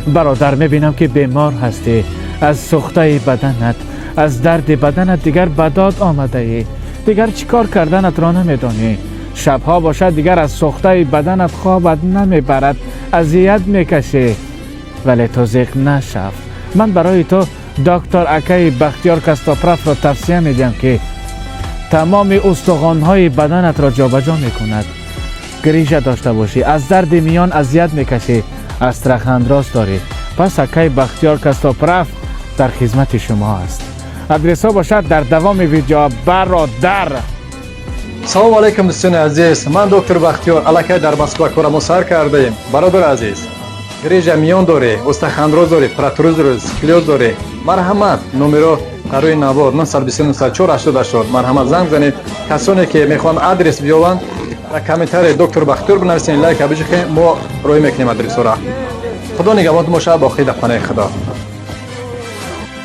Бародар, мебинам, ки бемор ҳастӣ. Аз сӯхтаи баданат, аз дарди баданат дигар ба дод омадаӣ. Дигар чӣ кор карданатро намедонӣ. Шабҳо бошад, дигар аз сӯхтаи баданат хобат намебарад, азият мекашӣ. Вале ту зиқ нашав. Ман барои ту доктор акаи Бахтиёр Костоправро тавсия медиҳам, ки тамоми устухонҳои баданатро ҷобаҷо мекунад. Грижа дошта бошӣ, аз дарди миён азият мекашӣ, остеохондроз дорӣ, пас акаи Бахтиёр Костоправ дар хизмати шумо аст. Адресҳо бошад дар давоми видео, бародар. Салому алайкум, дӯстони азиз. Ман доктор Бахтиёр, аллакай дар Москва корамо сар кардаем. Бародари азиз, грижа миён дорӣ, остеохондроз дорӣ, протрузия дорӣ, сколиоз дорӣ, марҳамат, номеро дар рӯи навор: 929 04 80. Марҳамат, занг занед. Касоне ки мехоҳанд адрес биёбанд, дар комментарий «доктор Бахтиёр» бинависед, лайка бижихед, мо роҳӣ мекунем адресҳоро. Худо нигаҳбонтон бошад, боқӣ дар паноҳи Худо.